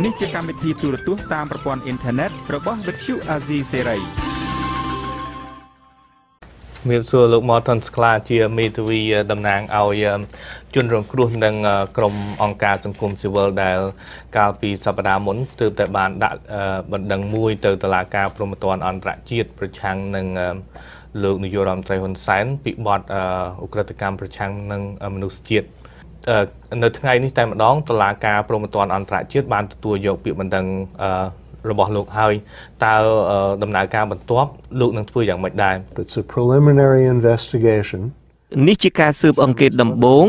នេះជាកម្មវិធីទូរទស្សន៍តាមប្រព័ន្ធអ៊ីនធឺណិតរបស់វិទ្យុអាស៊ីសេរី។ ជំរាបសួរលោក Morton Sklar ជាមេធាវីតំណាងឲ្យជនរងគ្រោះនិងក្រុមអង្គការសង្គមស៊ីវិល ដែលកាលពីសប្តាហ៍មុនទើបតែបានដាក់បណ្ដឹងមួយទៅតុលាការព្រហ្មទណ្ឌអន្តរជាតិប្រឆាំងនឹងលោកនាយករដ្ឋមន្ត្រីហ៊ុនសែន ពីបទឧក្រិដ្ឋកម្មប្រឆាំងនឹងមនុស្សជាតិ។ នៅថ្ងៃនេះតែម្ដង តុលាការព្រហ្មទណ្ឌអន្តរជាតិបានទទួលយកពាក្យបណ្ដឹងរបស់លោកហើយ តើដំណើរការបន្ទាប់លោកនឹងធ្វើយ៉ាងម៉េចដែរ? It's a preliminary investigation. នេះជាការស៊ើបអង្កេតដំបូង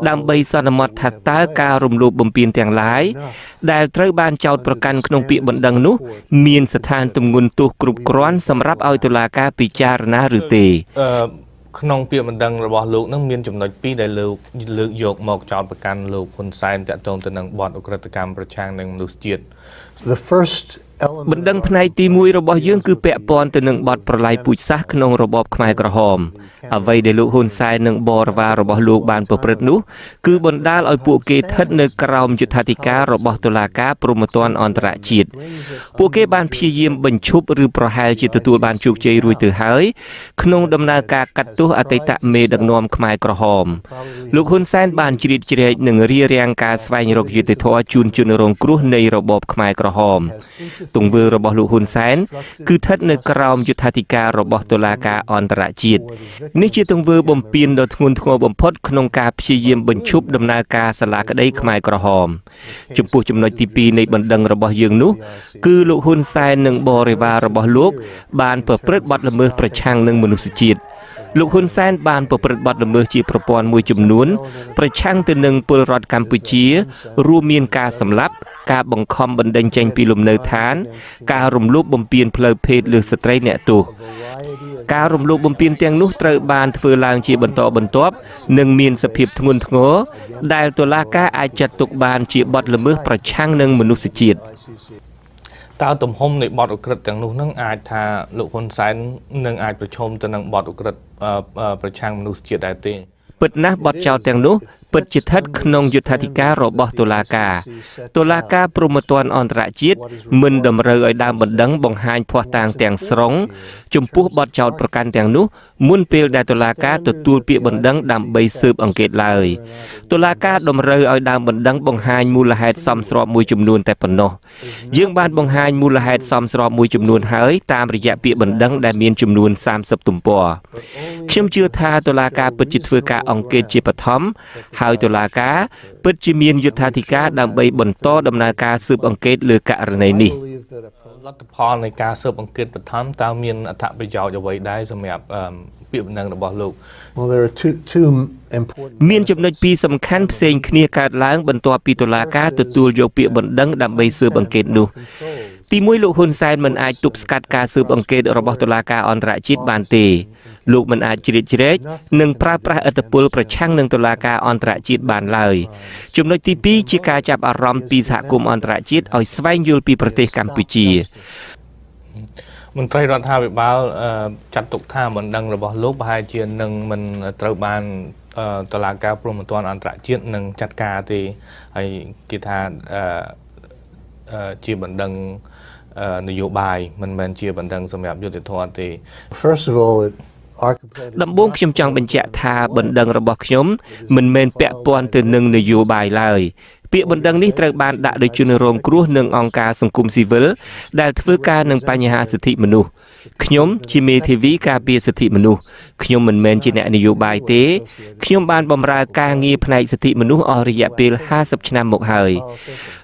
ដើម្បីសន្មតថាតើការរំលោភបំពានទាំងឡាយដែលត្រូវបានចោទប្រកាន់ក្នុងពាក្យបណ្ដឹងនោះ មានស្ថានទម្ងន់ទោសគ្រប់គ្រាន់សម្រាប់ឲ្យតុលាការពិចារណាឬទេ។ ក្នុងពាក្យបណ្ដឹងរបស់លោកនឹងមានចំណុចពីរដែលលោកលើកយកមកចោទប្រកាន់លោកហ៊ុនសែន តាក់ទងទៅនឹងបទឧក្រិដ្ឋកម្មប្រឆាំងនឹងមនុស្សជាតិ។ The first បណ្ដឹងផ្នែកទី1របស់យើង គឺពាក់ព័ន្ធទៅនឹងបទប្រល័យពូជសាសន៍ក្នុងរបបខ្មែរក្រហម។ អ្វីដែលលោកហ៊ុនសែននិងបរិវាររបស់លោកបានប្រព្រឹត្តនោះ គឺបណ្ដាលឲ្យពួកគេស្ថិតនៅក្រោមយុត្តាធិការរបស់តុលាការព្រហ្មទណ្ឌអន្តរជាតិ។ ពួកគេបានព្យាយាមបញ្ឈប់ ឬប្រហែលជាទទួលបានជោគជ័យរួចទៅហើយ ក្នុងដំណើរការកាត់ទោសអតីតមេដឹកនាំខ្មែរក្រហម។ លោកហ៊ុនសែនបានជ្រៀតជ្រែកនិងរារាំងការស្វែងរកយុត្តិធម៌ជូនជនរងគ្រោះនៃរបបខ្មែរក្រហម។ ទង្វើរបស់លោកហ៊ុនសែន គឺស្ថិតនៅក្រោមយុត្តាធិការរបស់តុលាការអន្តរជាតិ។ នេះជាទង្វើបំពានដ៏ធ្ងន់ធ្ងរបំផុត ក្នុងការព្យាយាមបញ្ឈប់ដំណើរការសាលាក្តីខ្មែរក្រហម។ ចំពោះចំណុចទី2នៃបណ្ដឹងរបស់យើងនោះ គឺលោកហ៊ុនសែននិងបរិវាររបស់លោក បានប្រព្រឹត្តបទល្មើសប្រឆាំងនឹងមនុស្សជាតិ។ លោកហ៊ុនសែនបានប្រព្រឹត្តបទល្មើសជាប្រព័ន្ធមួយចំនួន ប្រឆាំងទៅនឹងពលរដ្ឋកម្ពុជា រួមមានការសម្លាប់ ការបង្ខំបណ្តេញចេញពីលំនៅឋាន ការរំលោភបំពានផ្លូវភេទលើស្ត្រីអ្នកទោស។ ការរំលោភបំពានទាំងនោះត្រូវបានធ្វើឡើងជាបន្តបន្ទាប់ និងមានសភាពធ្ងន់ធ្ងរ ដែលតុលាការអាចចាត់ទុកបានជាបទល្មើសប្រឆាំងនឹងមនុស្សជាតិ។ តើទំហំនៃបទឧក្រិដ្ឋទាំងនោះនឹងអាចថាលោកហ៊ុនសែននឹងអាចប្រឈមទៅនឹងបទឧក្រិដ្ឋប្រឆាំងមនុស្សជាតិដែរទេ? ពិតណាស់ បទចោទទាំងនោះពិតជាស្ថិតក្នុងយុត្តាធិការរបស់តុលាការ។ តុលាការព្រហ្មទណ្ឌអន្តរជាតិមិនតម្រូវឲ្យដើមបណ្ដឹងបង្ហាញភស្តុតាងទាំងស្រុងចំពោះបទចោទប្រកាន់ទាំងនោះ មុនពេលដែលតុលាការទទួលពាក្យបណ្ដឹងដើម្បីស៊ើបអង្កេតឡើយ។ តុលាការតម្រូវឲ្យដើមបណ្ដឹងបង្ហាញមូលហេតុសមស្របមួយចំនួនតែប៉ុណ្ណោះ។ យើងបានបង្ហាញមូលហេតុសមស្របមួយចំនួនហើយ តាមរយៈពាក្យបណ្ដឹងដែលមានចំនួន30ទំព័រ។ ខ្ញុំជឿថាតុលាការពិតជាធ្វើការអង្កេតជាបឋម ហើយតុលាការពិតជាមានយុត្តាធិការដើម្បីបន្តដំណើរការស៊ើបអង្កេតលើករណីនេះ។ លទ្ធផលនៃការស៊ើបអង្កេតបឋម តើមានអត្ថប្រយោជន៍អ្វីដែរសម្រាប់ពាក្យបណ្ដឹងរបស់លោក? Well, there are two important មានចំណុចពីរសំខាន់ផ្សេងគ្នាកើតឡើង បន្ទាប់ពីតុលាការទទួលយកពាក្យបណ្ដឹងដើម្បីស៊ើបអង្កេតនោះ។ ទី1 លោកហ៊ុនសែនមិនអាចទប់ស្កាត់ការស៊ើបអង្កេតរបស់តុលាការអន្តរជាតិបានទេ។ លោកមិនអាចជ្រៀតជ្រែកនិងប្រើប្រាស់ឥទ្ធិពលប្រឆាំងនឹងតុលាការអន្តរជាតិបានឡើយ។ ចំណុចទី2 ជាការចាប់អារម្មណ៍ពីសហគមន៍អន្តរជាតិឲ្យស្វែងយល់ពីប្រទេសកម្ពុជា។ មន្ត្រីរដ្ឋាភិបាលចាត់ទុកថាបណ្ដឹងរបស់លោកប្រហែលជានឹងមិនត្រូវបានតុលាការព្រហ្មទណ្ឌអន្តរជាតិនឹងចាត់ការទេ ហើយគេថាជាបណ្ដឹងនយោបាយ មិនមែនជាបណ្ដឹងសម្រាប់យុត្តិធម៌ទេ។ First of all, ដំបូងខ្ញុំចង់បញ្ជាក់ថា បណ្ដឹងរបស់ខ្ញុំមិនមែនពាក់ព័ន្ធទៅនឹងនយោបាយឡើយ។ ពាក្យបណ្ដឹងនេះត្រូវបានដាក់ដោយជនរងគ្រោះនិងអង្គការសង្គមស៊ីវិលដែលធ្វើការនឹងបញ្ហាសិទ្ធិមនុស្ស។ ខ្ញុំជាមេធាវីការពារសិទ្ធិមនុស្ស ខ្ញុំមិនមែនជាអ្នកនយោបាយទេ។ ខ្ញុំបានបម្រើការងារផ្នែកសិទ្ធិមនុស្សអស់រយៈពេល50ឆ្នាំមកហើយ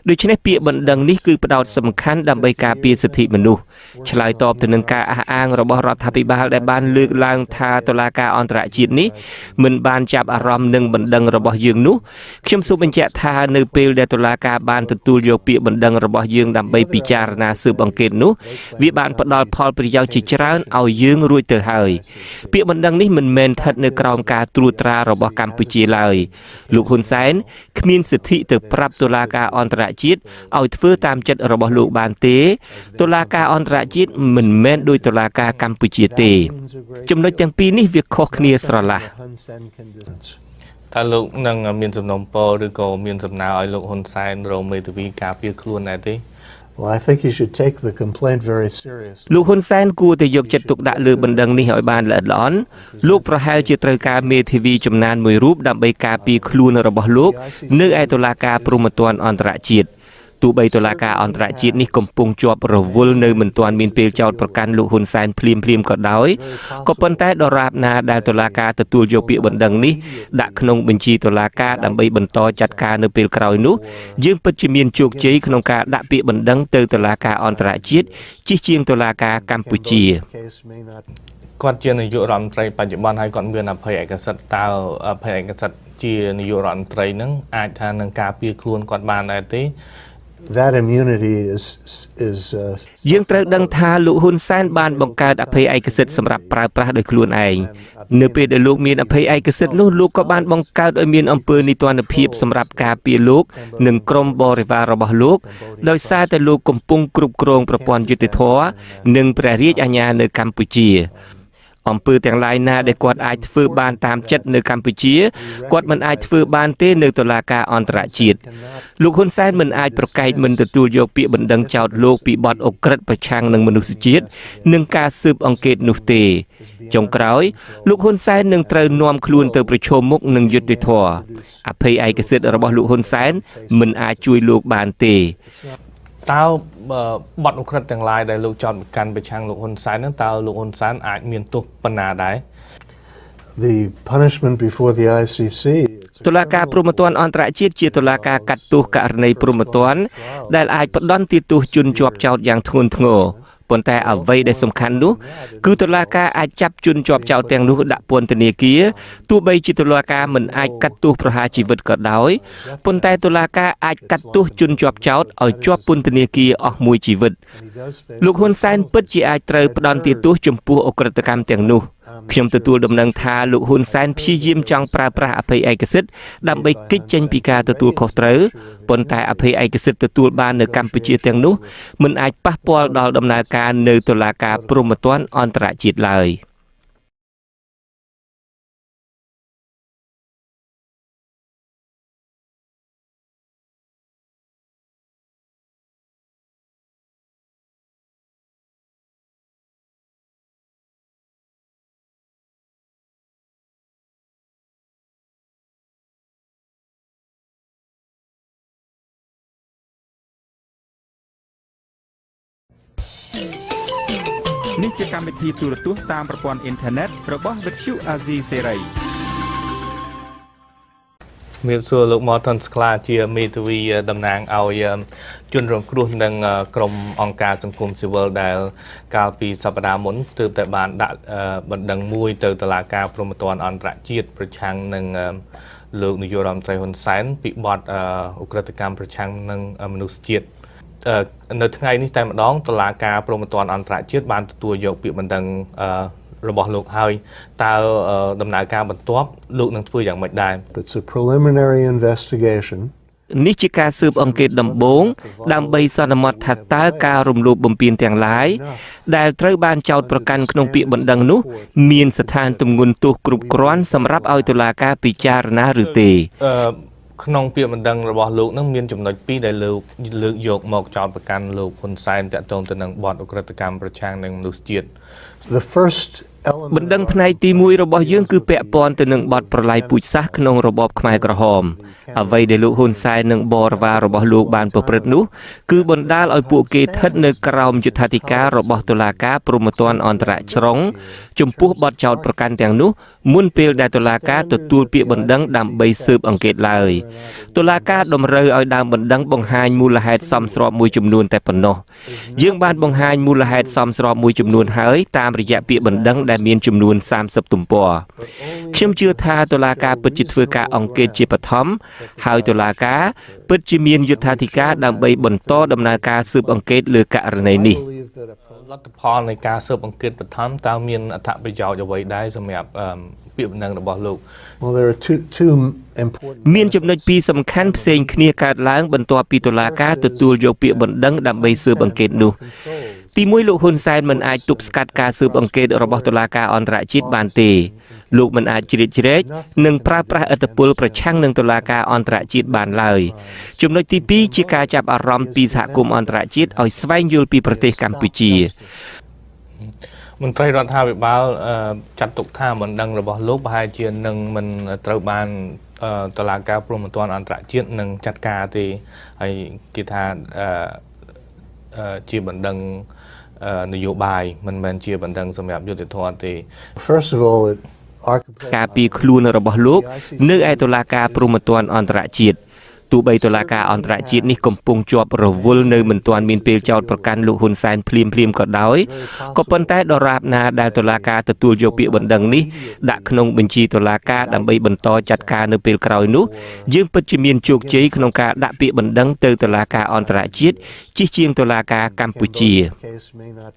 ដូច្នេះពាក្យបណ្ដឹងនេះគឺផ្ដោតសំខាន់ដើម្បីការពារសិទ្ធិមនុស្ស។ ឆ្លើយតបទៅនឹងការអះអាងរបស់រដ្ឋាភិបាលដែលបានលើកឡើងថាតុលាការអន្តរជាតិនេះមិនបានចាប់អារម្មណ៍នឹងបណ្ដឹងរបស់យើងនោះ ខ្ញុំសូមបញ្ជាក់ថា នៅពេលដែលតុលាការបានទទួលយកពាក្យបណ្ដឹងរបស់យើងដើម្បីពិចារណាស៊ើបអង្កេតនោះ វាបានផ្ដល់ផលប្រយោជន៍ជាច្រើនឲ្យយើងរួចទៅហើយ។ ពាក្យបណ្ដឹងនេះមិនមែនស្ថិតនៅក្រោមការត្រួតត្រារបស់កម្ពុជាឡើយ។ លោកហ៊ុនសែនគ្មានសិទ្ធិទៅប្រាប់តុលាការអន្តរជាតិឲ្យធ្វើតាមចិត្តរបស់លោកបានទេ។ តុលាការអន្តរជាតិមិនមែនដោយតុលាការកម្ពុជាទេ។ ចំណុចទាំងពីរនេះវាខុសគ្នាស្រឡះ។ តើលោកនឹងមានសំណូមពរឬក៏មានសំណើឲ្យលោកហ៊ុនសែនរកមេធាវីការពារខ្លួនដែរទេ Well, I think he should take the complaint very seriously. លោកហ៊ុនសែនគួរតែយកចិត្តទុកដាក់លើបណ្ដឹងនេះឲ្យបានល្អិតល្អន់លោកប្រហែលជាត្រូវការមេធាវីចំណានមួយរូបដើម្បីការពារខ្លួនរបស់លោកនៅឯតុលាការព្រហ្មទណ្ឌអន្តរជាតិទោះបីតុលាការអន្តរជាតិនេះកំពុងជាប់រវល់នៅមិនទាន់មានពេលចោទប្រកាន់លោកហ៊ុនសែនភ្លាមៗក៏ដោយក៏ប៉ុន្តែដរាបណាដែលតុលាការទទួលយកពាក្យបណ្ដឹងនេះដាក់ក្នុងបញ្ជីតុលាការដើម្បីបន្តចាត់ការនៅពេលក្រោយនោះយើងពិតជាមានជោគជ័យក្នុងការដាក់ពាក្យបណ្ដឹងទៅតុលាការអន្តរជាតិជាជាងតុលាការកម្ពុជាគាត់ជានាយករដ្ឋមន្ត្រីបច្ចុប្បន្នហើយគាត់មានអភ័យឯកសិទ្ធិតើអភ័យឯកសិទ្ធិជានាយករដ្ឋមន្ត្រីនឹងអាចថានឹងការពារខ្លួនគាត់បានដែរទេ That immunity is យើងត្រូវដឹងថាលោកហ៊ុនសែនបានបង្កើតអភ័យឯកសិទ្ធិសម្រាប់ប្រើប្រាស់ដោយខ្លួនឯងនៅពេលដែលលោកមានអភ័យឯកសិទ្ធិនោះលោកក៏បានបង្កើតឲ្យមានអំពើនីតិរដ្ឋភាពសម្រាប់ការពារលោកនិងក្រុមបរិវាររបស់លោកដោយសារតែលោកកំពុងគ្រប់គ្រងប្រព័ន្ធយុត្តិធម៌និងព្រះរាជអាជ្ញានៅកម្ពុជាអំពើទាំងឡាយណាដែលគាត់អាចធ្វើបានតាមចិត្តនៅកម្ពុជាគាត់មិនអាចធ្វើបានទេនៅតុលាការអន្តរជាតិលោកហ៊ុនសែនមិនអាចប្រកែកមិនទទួលយកពាក្យបណ្ដឹងចោទលោកពីបទឧក្រិដ្ឋប្រឆាំងនឹងមនុស្សជាតិនិងការស៊ើបអង្កេតនោះទេចុងក្រោយលោកហ៊ុនសែននឹងត្រូវនាំខ្លួនទៅប្រឈមមុខនឹងយុត្តិធម៌អភ័យឯកសិទ្ធិរបស់លោកហ៊ុនសែនមិនអាចជួយលោកបានទេតើបទឧក្រិដ្ឋទាំងឡាយដែលលោកចោទប្រកាន់ប្រឆាំងលោកហ៊ុនសែននឹងតើលោកហ៊ុនសែនអាចមានទោសប៉ុណ្ណាដែរ The punishment before the ICC តុលាការព្រហ្មទណ្ឌអន្តរជាតិជាតុលាការកាត់ទោសករណីព្រហ្មទណ្ឌដែលអាចផ្ដន្ទាទោសជនជាប់ចោទយ៉ាងធ្ងន់ធ្ងរប៉ុន្តែអ្វីដែលសំខាន់នោះគឺតុលាការអាចចាប់ជនជាប់ចោទទាំងនោះដាក់ពន្ធនាគារទោះបីជាតុលាការមិនអាចកាត់ទោសប្រហារជីវិតក៏ដោយប៉ុន្តែតុលាការអាចកាត់ទោសជនជាប់ចោទឲ្យជាប់ពន្ធនាគារអស់មួយជីវិតលោកហ៊ុនសែនពិតជាអាចត្រូវផ្ដន្ទាទោសចំពោះឧក្រិដ្ឋកម្មទាំងនោះខ្ញុំទទួលដំណឹងថាលោកហ៊ុនសែនព្យាយាមចង់ប្រើប្រាស់អភ័យឯកសិទ្ធិដើម្បីគេចចេញពីការទទួលខុសត្រូវប៉ុន្តែអភ័យឯកសិទ្ធិទទួលបាននៅកម្ពុជាទាំងនោះមិនអាចប៉ះពាល់ដល់ដំណើរការនៅតុលាការព្រហ្មទណ្ឌអន្តរជាតិឡើយនេះជាកម្មវិធីទូរទស្សន៍តាមប្រព័ន្ធអ៊ីនធឺណិតរបស់វិទ្យុអាស៊ីសេរីជំរាបសួរលោក Morton Sklar ជាមេធាវីតំណាងឲ្យជនរងគ្រោះនិងក្រុមអង្គការសង្គមស៊ីវិលដែលកាលពីសប្តាហ៍មុនទើបតែបានដាក់បណ្ដឹងមួយទៅតុលាការព្រហ្មទណ្ឌអន្តរជាតិប្រឆាំងនឹងលោកនាយករដ្ឋមន្ត្រីហ៊ុនសែនពីបទឧក្រិដ្ឋកម្មប្រឆាំងនឹងមនុស្សជាតិនៅថ្ងៃនេះតែម្ដងតុលាការព្រហ្មទណ្ឌអន្តរជាតិបានទទួលយកពាក្យបណ្ដឹងរបស់លោកហើយតើដំណើរការបន្ទាប់លោកនឹងធ្វើយ៉ាងម៉េចដែរ It's a preliminary investigation នេះជាការស៊ើបអង្កេតដំបូងដើម្បីសន្មតថាតើការរំលោភបំពានទាំងឡាយដែលត្រូវបានចោទប្រកាន់ក្នុងពាក្យបណ្ដឹងនោះមានស្ថានទម្ងន់ទោសគ្រប់គ្រាន់សម្រាប់ឲ្យតុលាការពិចារណាឬទេ ក្នុងពាក្យបណ្ដឹងរបស់លោកនឹងមានចំណុចពីរដែលលោកលើកយកមកចោទប្រកាន់លោកហ៊ុនសែនតាក់ទងទៅនឹងបទឧក្រិដ្ឋកម្មប្រឆាំងនឹងមនុស្សជាតិ The first បណ្ដឹងផ្នែកទី1របស់យើងគឺពាក់ព័ន្ធទៅនឹងបទប្រល័យពូជសាសន៍ក្នុងរបបខ្មែរក្រហមអ្វីដែលលោកហ៊ុនសែននិងបរិវាររបស់លោកបានប្រព្រឹត្តនោះគឺបណ្ដាលឲ្យពួកគេស្ថិតនៅក្រោមយុត្តាធិការរបស់តុលាការព្រហ្មទណ្ឌអន្តរច្រុងចំពោះបទចោទប្រកាន់ទាំងនោះមុនពេលដែលតុលាការទទួលពាក្យបណ្ដឹងដើម្បីស៊ើបអង្កេតឡើយតុលាការតម្រូវឲ្យដើមបណ្ដឹងបង្ហាញមូលហេតុសមស្របមួយចំនួនតែប៉ុណ្ណោះយើងបានបង្ហាញមូលហេតុសមស្របមួយចំនួនហើយតាមរយៈពាក្យបណ្ដឹងដែលមានចំនួន30ទំព័រខ្ញុំជឿថាតុលាការពិតជាធ្វើការអង្កេតជាបឋមហើយតុលាការពិតជាមានយុត្តាធិការដើម្បីបន្តដំណើរការស៊ើបអង្កេតលើករណីនេះលទ្ធផលនៃការស៊ើបអង្កេតបឋមតើមានអត្ថប្រយោជន៍អ្វីដែរសម្រាប់ពាក្យបណ្ដឹងរបស់លោក Well, there are two important មានចំណុចពីរសំខាន់ផ្សេងគ្នាកើតឡើងបន្ទាប់ពីតុលាការទទួលយកពាក្យបណ្ដឹងដើម្បីស៊ើបអង្កេតនោះទីមួយលោកហ៊ុនសែនមិនអាចទប់ស្កាត់ការស៊ើបអង្កេតរបស់តុលាការអន្តរជាតិបានទេលោកមិនអាចជ្រៀតជ្រែកនិងប្រើប្រាស់ឥទ្ធិពលប្រឆាំងនឹងតុលាការអន្តរជាតិបានឡើយចំណុចទី2ជាការចាប់អារម្មណ៍ពីសហគមន៍អន្តរជាតិឲ្យស្វែងយល់ពីប្រទេសកម្ពុជា មន្ត្រីរដ្ឋាភិបាលចាត់ទុកថាបណ្ដឹងរបស់លោកប្រហែលជានឹងមិនត្រូវបានតុលាការព្រហ្មទណ្ឌអន្តរជាតិនឹងចាត់ការទេហើយគេថាជាបណ្ដឹងនយោបាយមិនមែនជាបណ្ដឹងសម្រាប់យុត្តិធម៌ទេ First of all, it, our ការពីខ្លួនរបស់លោកនៅឯតុលាការព្រហ្មទណ្ឌអន្តរជាតិទោះបីតុលាការអន្តរជាតិនេះកំពុងជាប់រវល់នៅមិនទាន់មានពេលចោទប្រកាន់លោកហ៊ុនសែនភ្លាមភ្លាមក៏ដោយក៏ប៉ុន្តែដរាបណាដែលតុលាការទទួលយកពាក្យបណ្ដឹងនេះដាក់ក្នុងបញ្ជីតុលាការដើម្បីបន្តចាត់ការនៅពេលក្រោយនោះយើងពិតជាមានជោគជ័យក្នុងការដាក់ពាក្យបណ្ដឹងទៅតុលាការអន្តរជាតិជាជាងតុលាការកម្ពុជា case may not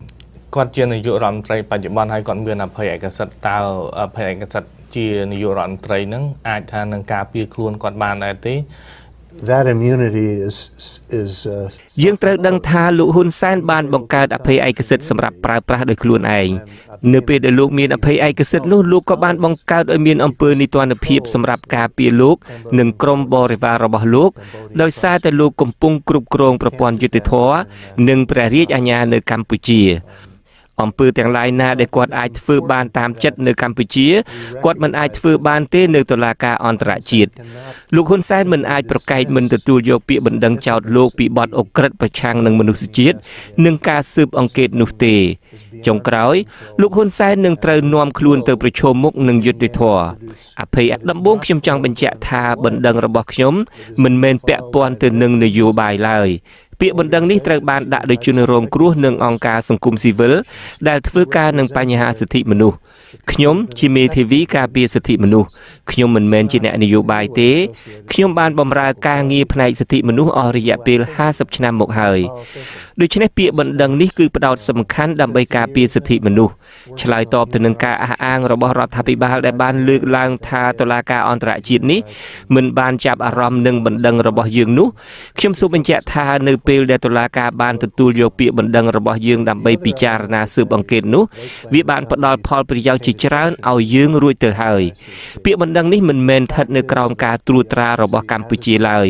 គាត់ជានាយករដ្ឋមន្ត្រីបច្ចុប្បន្នហើយគាត់មានអភ័យឯកសិទ្ធិតើអភ័យឯកសិទ្ធិជានាយករដ្ឋមន្ត្រីនឹងអាចថានឹងការពារខ្លួនគាត់បានដែរទេ that immunity is យើងត្រូវដឹងថាលោកហ៊ុនសែនបានបង្កើតអភ័យឯកសិទ្ធិសម្រាប់ប្រើប្រាស់ដោយខ្លួនឯងនៅពេលដែលលោកមានអភ័យឯកសិទ្ធិនោះលោកក៏បានបង្កើតឲ្យមានអំពើនីតិរដ្ឋភាពសម្រាប់ការពារលោកនិងក្រុមបរិវាររបស់លោកដោយសារតែលោកកំពុងគ្រប់គ្រងប្រព័ន្ធយុត្តិធម៌និងព្រះរាជអាជ្ញានៅកម្ពុជាអំពើទាំងឡាយណាដែលគាត់អាចធ្វើបានតាមចិត្តនៅកម្ពុជាគាត់មិនអាចធ្វើបានទេនៅតុលាការអន្តរជាតិលោកហ៊ុនសែនមិនអាចប្រកែកមិនទទួលយកពាក្យបណ្ដឹងចោទលោកពីបទឧក្រិដ្ឋប្រឆាំងនឹងមនុស្សជាតិនិងការស៊ើបអង្កេតនោះទេចុងក្រោយលោកហ៊ុនសែននឹងត្រូវនាំខ្លួនទៅប្រឈមមុខនឹងយុត្តិធម៌អភ័យដំបូងខ្ញុំចង់បញ្ជាក់ថាបណ្ដឹងរបស់ខ្ញុំមិនមែនពាក់ព័ន្ធទៅនឹងនយោបាយឡើយពាក្យបណ្ដឹងនេះត្រូវបានដាក់ដោយជនរងគ្រោះនិងអង្គការសង្គមស៊ីវិលដែលធ្វើការនឹងបញ្ហាសិទ្ធិមនុស្សខ្ញុំជាមេធាវីការពារសិទ្ធិមនុស្សខ្ញុំមិនមែនជាអ្នកនយោបាយទេខ្ញុំបានបម្រើការងារផ្នែកសិទ្ធិមនុស្សអស់រយៈពេល50ឆ្នាំមកហើយដូច្នេះពាក្យបណ្ដឹងនេះគឺផ្ដោតសំខាន់ដើម្បីការពារសិទ្ធិមនុស្សឆ្លើយតបទៅនឹងការអះអាងរបស់រដ្ឋាភិបាលដែលបានលើកឡើងថាតុលាការអន្តរជាតិនេះមិនបានចាប់អារម្មណ៍នឹងបណ្ដឹងរបស់យើងនោះខ្ញុំសូមបញ្ជាក់ថានៅពេលដែលតុលាការបានទទួលយកពាក្យបណ្ដឹងរបស់យើងដើម្បីពិចារណាស៊ើបអង្កេតនោះវាបានផ្ដល់ផលប្រយោជន៍ជាច្រើនឲ្យយើងរួចទៅហើយពាក្យបណ្ដឹងនេះមិនមែនស្ថិតនៅក្រោមការត្រួតត្រារបស់កម្ពុជាឡើយ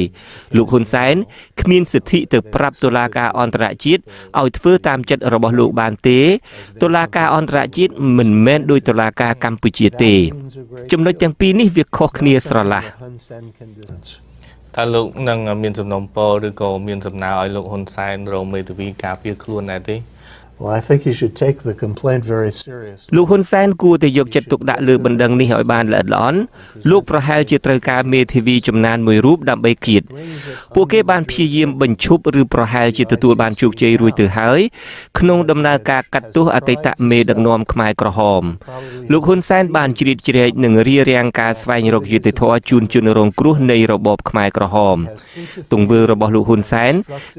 លោកហ៊ុនសែនគ្មានសិទ្ធិទៅប្រាប់តុលាការអន្តរជាតិឲ្យធ្វើតាមចិត្តរបស់លោកបានទេតុលាការអន្តរជាតិមិនមែនដោយតុលាការកម្ពុជាទេចំណុចទាំងពីរនេះវាខុសគ្នាស្រឡះ Hun Sen can do. តើលោកនឹងមានសំណូមពរឬក៏មានសំណើឲ្យលោកហ៊ុនសែនរកមេធាវីការពារខ្លួនដែរទេ Well, I think he should take the complaint very seriously. លោកហ៊ុនសែនគួរតែយកចិត្តទុកដាក់លើបណ្ដឹងនេះឲ្យបានល្អិតល្អន់លោកប្រហែលជាត្រូវការមេធាវីចំណានមួយរូបដើម្បីជាតិពួកគេបានព្យាយាមបញ្ឈប់ឬប្រហែលជាទទួលបានជោគជ័យរួចទៅហើយក្នុងដំណើរការកាត់ទោសអតីតមេដឹកនាំខ្មែរក្រហមលោកហ៊ុនសែនបានជ្រៀតជ្រែកនិងរារាំងការស្វែងរកយុត្តិធម៌ជូនជនរងគ្រោះនៃរបបខ្មែរក្រហមទង្វើរបស់លោកហ៊ុនសែន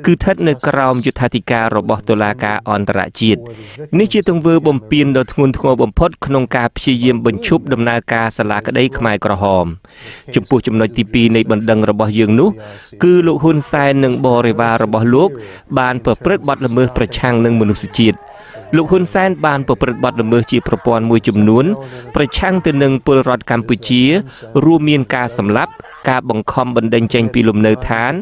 គឺស្ថិតនៅក្រោមយុត្តាធិការរបស់តុលាការអន្តរជាតិនេះជាទង្វើបំពានដ៏ធ្ងន់ធ្ងរបំផុតក្នុងការព្យាយាមបញ្ឈប់ដំណើរការសាលាក្តីខ្មែរក្រហមចំពោះចំណុចទី2នៃបណ្ដឹងរបស់យើងនោះគឺលោកហ៊ុនសែននិងបរិវាររបស់លោកបានប្រព្រឹត្តបទល្មើសប្រឆាំងនឹងមនុស្សជាតិលោកហ៊ុនសែនបានប្រព្រឹត្តបទល្មើសជាប្រព័ន្ធមួយចំនួនប្រឆាំងទៅនឹងពលរដ្ឋកម្ពុជារួមមានការសម្លាប់ការបង្ខំបណ្ដេញចេញពីលំនៅឋាន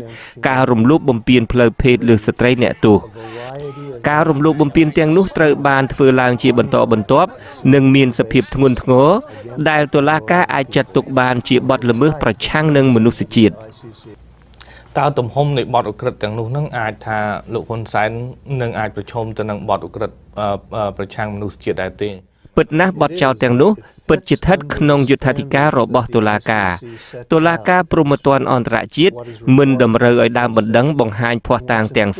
ការរំលោភបំពានផ្លូវភេទលើស្ត្រីអ្នកទោសការរំលោភបំពានទាំងនោះត្រូវបានធ្វើឡើងជាបន្តបន្ទាប់និងមានសភាពធ្ងន់ធ្ងរដែលតុលាការអាចចាត់ទុកបានជាបទល្មើសប្រឆាំងនឹងមនុស្សជាតិ តើទំហំនៃបទឧក្រិដ្ឋទាំងនោះនឹងអាចថាលោកហ៊ុនសែននឹងអាចប្រឈមទៅនឹងបទឧក្រិដ្ឋប្រឆាំងមនុស្សជាតិដែរទេ ពិតណាស់បទចោទទាំងនោះពិតជាស្ថិតក្នុងយុត្តាធិការរបស់តុលាការតុលាការព្រហ្មទណ្ឌអន្តរជាតិមិនតម្រូវឲ្យដើមបណ្ដឹងបង្ហាញភស្តុតាងទាំង